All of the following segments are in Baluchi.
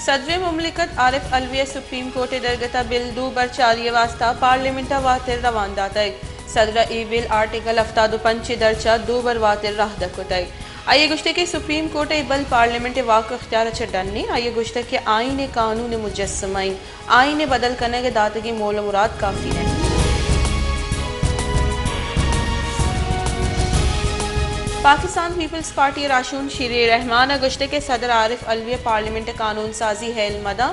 صدر مملکت عارف علوی ء سپریم کورٹ ء درگت ء بل دو بر چاری ء واستہ پارلیمنٹ ء واتر روان داتگ۔ صدر ء اے بل آرٹیکل ہفتاد ء پنچ ء درچ ء دو بر واتر راہ در کتگ۔ آئی ء گوشتگ کہ سپریم کورٹ ء اے بل پارلیمنٹ ء واک ء اختیار ء چہ ڈن انت۔ آئی ء گوشتگ کہ آئین ء قانون ء مجسمہ انت، آئین ء بدل کنگ ء داتگیں مول ء مراد کافی نہ انت۔ پاکستان پیپلز پارٹی ء راہشون شیر رحمان ء گوشتگ کہ صدر عارف علوی ء پارلیمنٹ ء قانون سازی ہیل مداں۔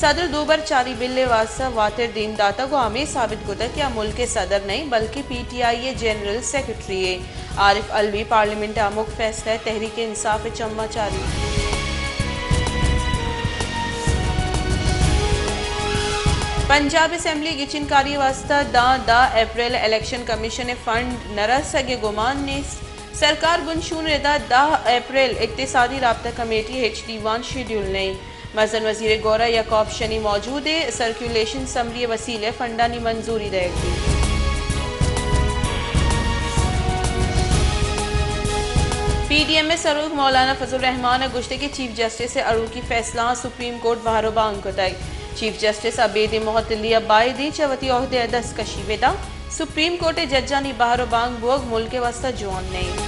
صدر دو بر چاری بل ء واستہ واتر دیم داتگ ء ہمے ثابت کتگ کہ آ ملک ء صدر نہ انت بلکیں پی ٹی آئی ء جنرل سیکرٹری یے۔ عارف علوی پارلیمنٹ ء ہمک فیصلہ ء تحریک انصاف ء چماں چاریت۔ پنجاب اسمبلی گچین کاری ء واستہ داں دہ اپریل ء الیکشن کمیشن ء فنڈ نہ رسگ ء گمان نیست۔ سرکار بنشون ء ردا دہ اپریل اقتصادی رابطہ کمیٹی ء ہچ دیوان شیڈیول نہ انت۔ مزن وزیر ء گورا یک آپشنے موجود ء سرکولیشن سمری ء وسیلہ ء فنڈانی منظوری دئیگ بیت۔ پی ڈی ایم ء سروک مولانا فضل الرحمان ء گوشتگ کہ چیف جسٹس ء اڑوکی فیصلہاں سپریم کورٹ بہر ء بانگ کتگ۔ چیف جسٹس ء ابیدیں مہتلی ء بائدیں چہ وتی عہدہ ء دستکشی بداں۔ سپریم کورٹ ء ججانی بہر ء بانگ بوگ ملک ء واستہ جوان نہ انت۔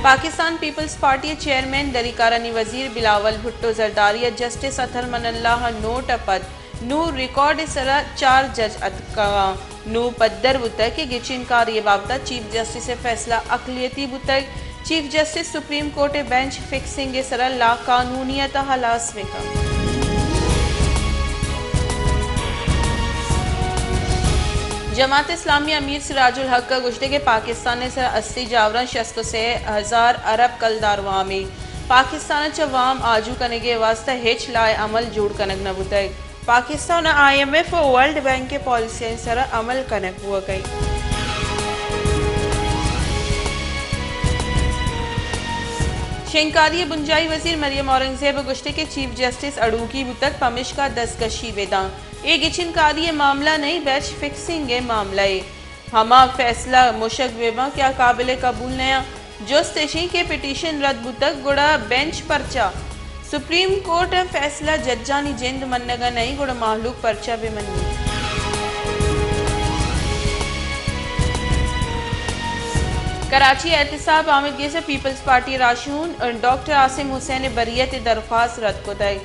پاکستان پیپلز پارٹی ء چیئرمین دری کارانی وزیر بلاول بھٹو زرداری ء جسٹس اطہر من اللہ ء نوٹ ء پد نوں ریکارڈ ء سرا چار جج اتکگاں۔ نوں پدر بوتگ کہ گچین کاری ء بابت ء چیف جسٹس ء فیصلہ اقلیتی بوتگ۔ چیف جسٹس سپریم کورٹ ء بینچ فکسنگ ء سرا لاقانونیت ء ہلاس بہ کنت۔ جماعت اسلامی ء امیر سراج الحق ء گوشتگ کہ پاکستان ء سرا استی جاوراں شست ء سے ہزار ارب کلدار وامے۔ پاکستان ء چہ وام آجو کنگ ء واستہ ہچ لائحہ عمل جوڑ کنگ نہ بوتگ۔ پاکستان ء آئی ایم ایف ء ورلڈ بینک ء پالیسیانی سرا عمل کنگ بوگ ء انت۔ شنگکاری ء بنجاہی وزیر مریم اورنگزیب ء گوشتگ کہ چیف جسٹس اڑوکی بوتگ، پمشکا دزکشی بداں۔ اے گچین کاری ء معاملہ نہ انت، میچ فکسنگ ء معاملہ ء۔ ہما فیصلہ مشگ بہ باں کہ آ قابل قبول نیاں۔ جست اش انت کہ پٹیشن رد بوتگ، گڑا بینچ پرچا؟ سپریم کورٹ ء فیصلہ ججانی جند منگ ء نہ انت، گڑا مہلوک پرچا بہ منیت؟ کراچی ء احتساب آمید گس ء پیپلز پارٹی ء راہشون ڈاکٹر عاصم حسین ء بریت ء درخواست رد کتگ۔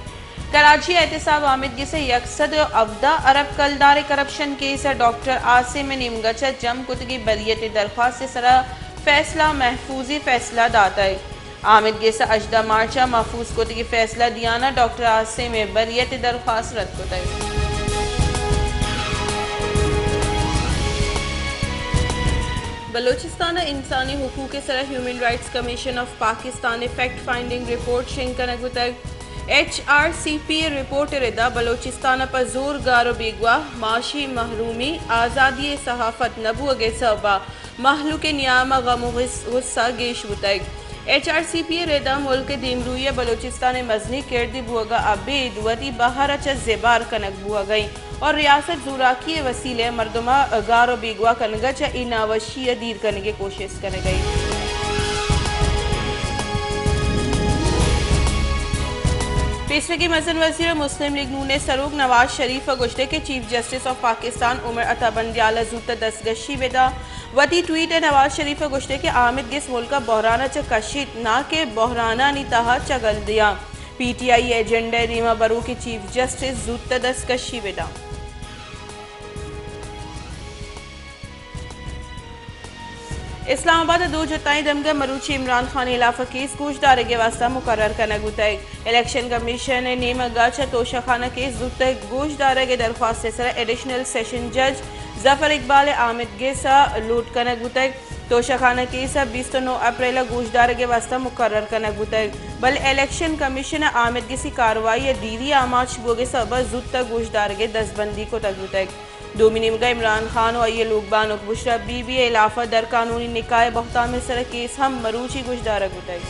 کراچی ء احتساب آمید گس ء یک سد ء ہبدہ ارب کلدار ء کرپشن کیس ء ڈاکٹر عاصم ء نیمگ ء چہ جم کتگیں بریت ء درخواست ء سرا فیصلہ محفوظی فیصلہ داتگ۔ آمید گس ء ہژدہ مارچ ء محفوظ کتگیں فیصلہ دیان ء ڈاکٹر عاصم ء بریت ء درخواست رد کتگ۔ بلوچستان ء انسانی حقوق ء سرا human rights commission of Pakistan ء فیکٹ فائنڈنگ رپورٹ شنگ کنگ بوتگ۔ ایچ آر سی پی ء رپورٹ ء ردا بلوچستان ء پہ زور گار ء بیگواہ، معاشی محرومی، آزادی ء صحافت نہ بوگ ء سبب ء مہلوک ء نیام ء غم ء غص-، غصہ گیش بوتگ۔ ایچ آر سی پی ء ردا ملک ء دیمروئی ء بلوچستان ء مزنیں کردے بوگ ء ابید وتی بہر ء چہ زبہر کنگ بوگ ء انت اور ریاست زوراکی ء وسیلہ ء مردم ء گار ء بیگواہ کنگ ء چہ اے ناوشی ء دیر کنگ ء کوشست کنگ ء انت۔ پیسریگیں مزن وزیر ء مسلم لیگ نون ء سروک نواز شریف ء گوشتگ کہ چیف جسٹس آف پاکستان عمر عطا بندیال ء زوت ء دستگشی بہ داں۔ وتی ٹویٹ ء نواز شریف ء گوشتگ کہ آمید گس ملک ء بحران ء چہ کشیت، ناں کہ بحرانانی تہا چگل دیاں۔ پی ٹی آئی ء ایجنڈا ء دیما بروکیں چیف جسٹس زوت ء دستکشی بہ داں۔ اسلام آباد ء دو جتائیں دمگاں مروچی عمران خان ء ہلاف ء کیس گوشدارگ ء واستہ مقرر کنگ بوتگ۔ الیکشن کمیشن ء نیمگ ء چہ توشہ خانہ کیس زوتک گوشدارگ ء درخواست ء سرا ایڈیشنل سیشن جج ظفر اقبال ء آمید گس ء لوٹ کنگ بوتگ۔ توشہ خانہ کیس ء بیست ء نو اپریل ء گوشدارگ ء واستہ مقرر کنگ بوتگ، بلے الیکشن کمیشن ء آمید گسی کاروائی ء دیری آماچ بوگ ء سبب ء زوتک گوشدارگ ء دزبندی کتگ بوتگ۔ دومی نیمگ ء عمران خان ء آئی ء لوگ بانک بشرا بی بی ء ہلاف ء در قانونی نکاح ء بہتام ء سر ء کیس ہم مروچی گوشدارگ بوتگ۔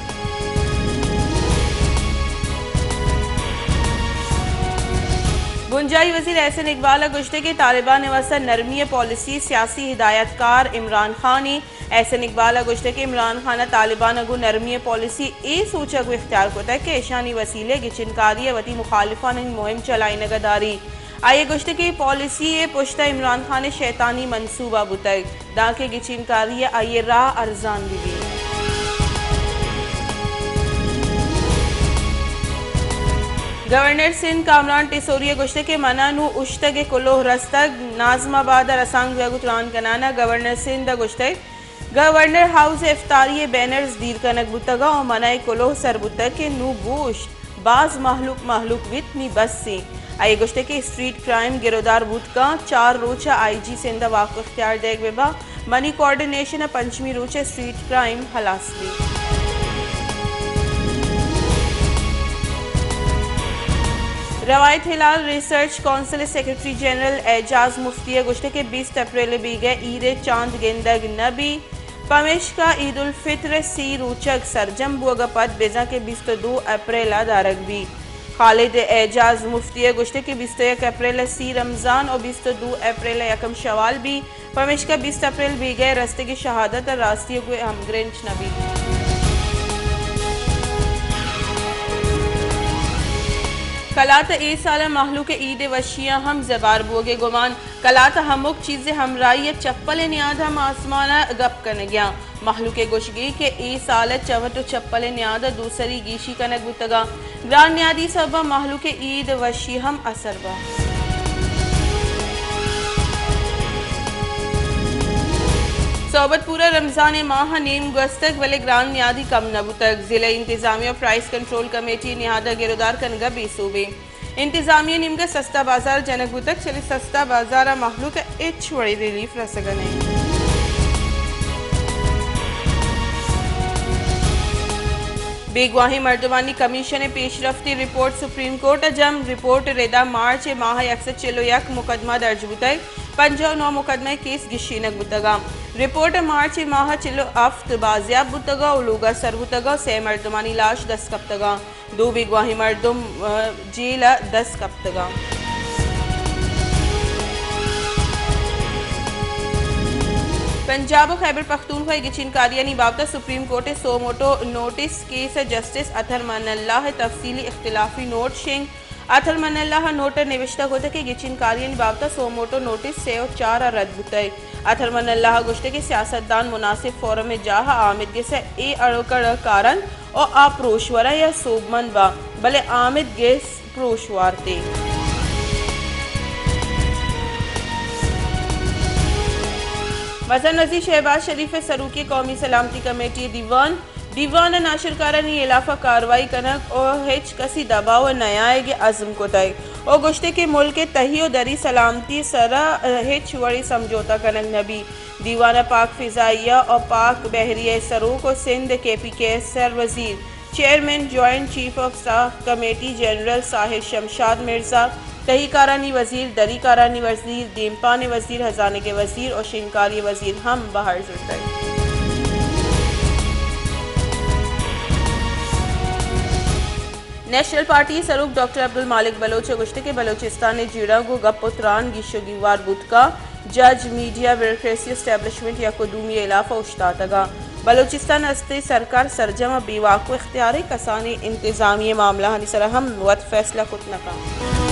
بنجاہی وزیر احسن اقبال ءَ گوشتگ کہ طالبان ءِ واستہ نرمی ءِ پالیسی سیاسی ہدایت کار عمران خان ایں۔ احسن اقبال ءَ گوشتگ کہ عمران خان ءَ طالبان ءَ گوں نرمی ءِ پالیسی اے سوچگ اختیار کتگ کہ ایشانی وسیلہ ءَ گچین کاری ءَ وتی مخالفانی مہم چلائینگ ءَ داری۔ آئی ءَ گوشتگ کہ اے پالیسی ءِ پشت ءَ عمران خان ءِ شیطانی منصوبہ بوتگ۔ دانکہ گچین کاری ءَ آئی ءِ راہ ارزان بہ بیت۔ گورنر سندھ کامران ٹیسوری ءَ گوشتگ کہ من ءَ نوں اوشتگ ءِ کلوہ رستگ، ناظم آباد ءَ رسانکدراں گوں تران کنان ءَ گورنر سندھ ءَ گوشتگ، گورنر ہاؤس ءِ افطاری ءِ بینرز دیر کنگ بوتگ ءُ من ءَ اے کلوہ سر بوتگ کہ نوں بوشت، باز مہلوک مہلوک بیت، نی بس ایں۔ آئی ءَ گوشتگ کہ اسٹریٹ کرائم گرودار بوت کنت، چار روچ ءَ آئی جی سندھ ءَ واک اختیار دئیگ بہ بنت، منی کوآرڈینیشن ءَ پنچمی روچ ءَ اسٹریٹ کرائم ہلاس بیت۔ روایت ہلال ریسرچ کونسل ءِ سیکرٹری جنرل اعجاز مفتی ءَ گوشتگ کہ بیست اپریل ءِ بیگہ ایر ءِ چاند گندگ نہ بیت، پمیشکا عید الفطر ءِ سی روچگ سرجم بوگ ءَ پد بزاں کہ بیست ءُ دو اپریل ءَ دارگ بیت۔ خالد اعجاز مفتی ءَ گوشتگ کہ بیست ءُ یک اپریل ءَ سی رمضان ءُ بیست ءُ دو اپریل ءَ یکم شوال بیت، پمیشکا بیست اپریل بیگہ ءِ رستگیں شہادت ءَ راستی ءَ گوں ہمگرنچ نہ بیت۔ کلات ءَ اے سال ءَ مہلوک ءِ عید ءِ وشیاں ہم زبہر بوگ ءِ گمان۔ کلات ءَ ہمک چیز ءِ ہمراہی ءَ چپل ءِ نیاد ہم آسمان ءَ گپ کنگ ءَ اَنت۔ مہلوک ءِ گوشگ اِنت کہ اے سال ءَ چوٹ ءُ چپل ءِ نیاد ءَ دوسری گیشی کنگ بوتگ اَنت۔ گران نیادی سبب ءَ مہلوک ءِ عید وشی ہم اثر بنت۔ صحبت پورا رمضان ءِ ماہ ءَ نیم گوستگ، بلے گران نیادی کم نہ بوتگ۔ ضلعی انتظامیہ ءُ پرائس کنٹرول کمیٹی ءِ نہاد ءَ گرودار کنگ ءَ بے سوب اِنت۔ انتظامیہ ءِ نیمگ ءَ سستا بازار جنگ بوتگ، چلے سستا بازار ءَ مہلوک ءَ ہچ وڑیں ریلیف رسگ ءَ نہ اِنت۔ بیگواہیں مردمانی کمیشن ءِ پیشرفتی رپورٹ سپریم کورٹ ءَ جم۔ رپورٹ ءِ ردا مارچ ءِ ماہ ءَ یک سد چل ءُ یک مقدمہ درج بوتگ، پنجاہ ءُ نو مقدمہ ءِ کیس گیشینگ بوتگ اَنت۔ رپورٹ ءَ مارچ ءِ ماہ ءَ چل ءُ ہفت بازیاب بوتگ ءُ لوگ ءَ سر بوتگ ءُ سئے مردمانی لاش دست کپتگ اَنت۔ دو بیگواہیں مردم، ءَ، جیل ءَ دست کپتگ اَنت۔ پنجاب ءُ خیبر پختونخوا ءِ گچین کاریانی بابت ءَ سپریم کورٹ ءِ سو موٹو نوٹس کیس ءِ جسٹس اطہر من اللہ ءِ تفصیلی اختلافی نوٹ شنگ۔ اطہر من اللہ ءَ نوٹ ءَ نبشتہ کتگ کہ گچین کاریانی بابت ءَ سو موٹو نوٹس سے ءُ چار ءَ رد بوتگ۔ اطہر من اللہ ءَ گوشتگ کہ سیاستدان مناسب فورم ءِ جاہ ءَ آمید گس ءِ اے اڑ ءُ کڑ ءَ کار اَنت ءُ آ پروش ور اَنت یا سوبمند بنت، بلے آمید گس پروش وارت اِنت۔ مزن وزیر شہباز شریف ءِ سروکی ءَ قومی سلامتی کمیٹی ءِ دیوان۔ دیوان ءَ ناشرکارانی ہلاف ءَ کاروائی کنگ ءُ ہچ کسی دباؤ ءَ نیایگ ءِ عزم کتگ ءُ گوشتگ کہ ملک ءِ تہی ءُ دری سلامتی ءِ سرا ہچ وڑیں سمجھوتہ کنگ نہ بیت۔ دیوان ءَ پاک فضائیہ ءُ پاک بحریہ ءِ سروک ءُ سندھ ءِ کے پی کے ءِ سر وزیر، chairman joint chief of staff committee general Sahir Shamshad Mirza, تہی کارانی وزیر، دری کارانی وزیر، دیمپان ءِ وزیر، ہزانگ ءِ وزیر ءُ شنگکاری ءِ وزیر ہم بہر زرتگ۔ نیشنل پارٹی ءِ سروک ڈاکٹر عبدالمالک بلوچ ءَ گوشتگ کہ بلوچستان ءِ جیڑہ گوں گپ ءُ تران گیش ءُ گیوار بوت کنت، جج، میڈیا، بیوروکریسی، اسٹیبلشمنٹ یک ءُ دومی ءِ ہلاف ءَ اوشتاتگ اَنت۔ بلوچستان ءِ ہستیں سرکار سرجم ءَ بے واک ءُ اختیار اِنت، کسانیں انتظامی معاملہانی سرا ہم وت فیصلہ کت نہ کنت۔